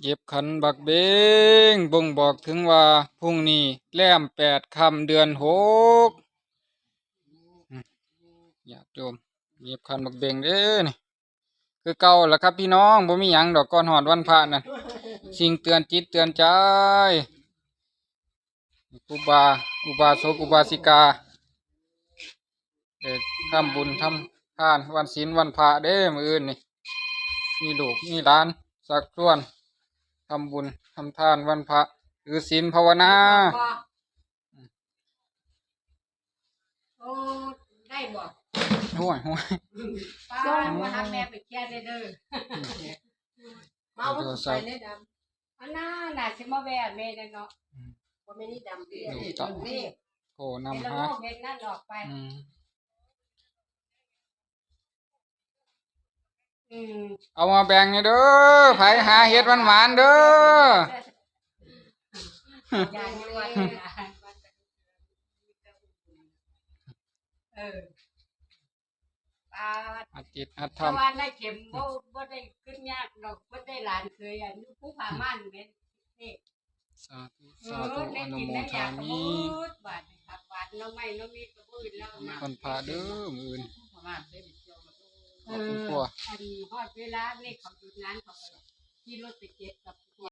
ເຫຍິບຂັນບັກເບັງ ບົ່ງບອກເຖິງວ່າ ພຸ່ງນີ້ແລມແປດຄ່ຳເດືອນຫົກ. ອາ ຍາດໂຍມ ເຫຍິບຂັນບັກເບັງເດ້ນີ້ ຄືເກົ່າລະຄັບພີ່ນ້ອງ ບໍ່ມີຫຍັງດອກ ກ່ອນຮອດວັນພະນັ້ນ ສິ່ງເຕືອນຈິດເຕືອນໃຈ ຄູບາ ອຸບາສົກ ອຸບາສິກາ ໄດ້ທຳບຸນທຳທານວັນສິນວັນພະເດ້ ມື້ອື່ນນີ້ ມີລູກມີຫຼານຊັກຊວນທຳບຸນທຳທານວັນພະ ຖືສິນພາວະນາ. ໂອ້ ໄດ້ບໍ່? ໂອ້ຍ ໂອ້ຍ ປ້າ ບໍ່ທັນແມ່ໄປເຄຍແດ່ເດີ ມາເອົາໂທລະສັບ ອັນນັ້ນນະ ຊິມາແວ່ແມ່ແດ່ເນາະ ອືມ ບໍ່ແມ່ນນີ້ດຳເດ້ ນີ້ຕ້ອງ ນີ້ ໂທນຳຫາ ເຮັດນັ້ນອອກໄປ ອືມ ອືມ ເອົາມາແບ່ງແດ່ເດີ ໃຜຫາເຫັດໝານໆເດີ ຢ່າງວ່າ ເອີ ປາດ ອັດຈິດອັດທຳ ແຕ່ວ່ານາຍເຂັມບໍ່ ບໍ່ໄດ້ຄຶດຍາກດອກ ເພິ່ນໄດ້ຫຼານເຂີຍ ອັນຢູ່ພູຜາມ່ານແມ່ນເດ້ ສາທຸ ເອີ ສາທຸ ອະນຸໂມທາມິ ບາດນີ້ຜັກຫວານໜໍ່ໄມ້ໜໍ່ມີກະບໍ່ອື່ນແລ້ວນະ ວັນພະເດີ ມື້ອື່ນ ເອີ ອັນຮອດເວລາເລກເຂົາຢຸດງານ ເຂົາກະຂີ່ລົດໄປເກັບກັບ